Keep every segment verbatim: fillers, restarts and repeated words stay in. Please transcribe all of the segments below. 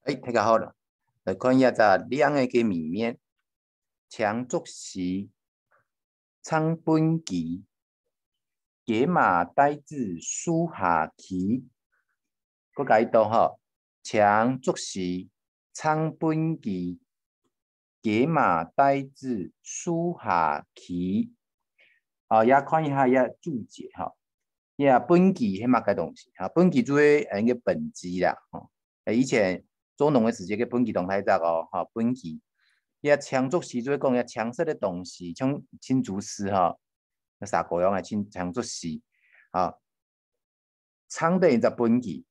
哎，大家好了，來看一下這兩个个謎面。青竹絲，撐畚箕，雞嫲帶子樹下企。過解讀吼，青竹絲，撐畚箕，雞嫲帶子樹下企。啊，也看一下這註解吼。這畚箕係麼个東西？哈，畚箕就係，呃，一个畚箕啦，吼。呃，以前做農个時節，个畚箕當大隻哦，哈，畚箕。這青竹絲就係講這青色个東西，像青竹絲哈，該啥个樣啊，青，青竹絲，啊，撐等一隻畚箕。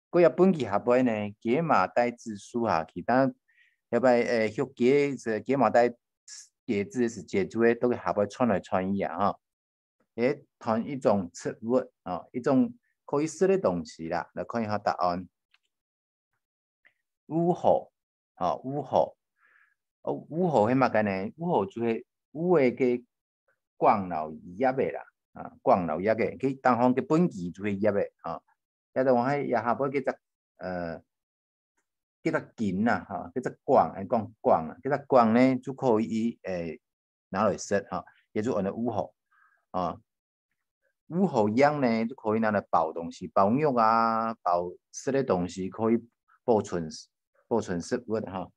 該隻畚箕下背呢，雞嫲帶子樹下企，但下背，呃，畜雞个時，雞嫲帶雞子个時節，就會在下背竄來竄去啊，哈。 誒，斷一種植物，哦，一種可以食个東西啦。來看一下答案。芋荷，哦，芋荷。哦，芋荷係麼个呢？芋荷就係芋个个梗摎葉仔啦，啊，梗摎葉仔，佢頂項个畚箕就係葉仔，啊。也就講係這下背該隻，呃，該隻根啊，哈，該隻梗，誒，講梗啊，該隻梗呢，就可以，誒，拿來食，哈，也就安到芋荷，啊。芋荷葉呢，就可以拿來包東西，包肉啊，包食个東西，可以保存，保存食物，哈。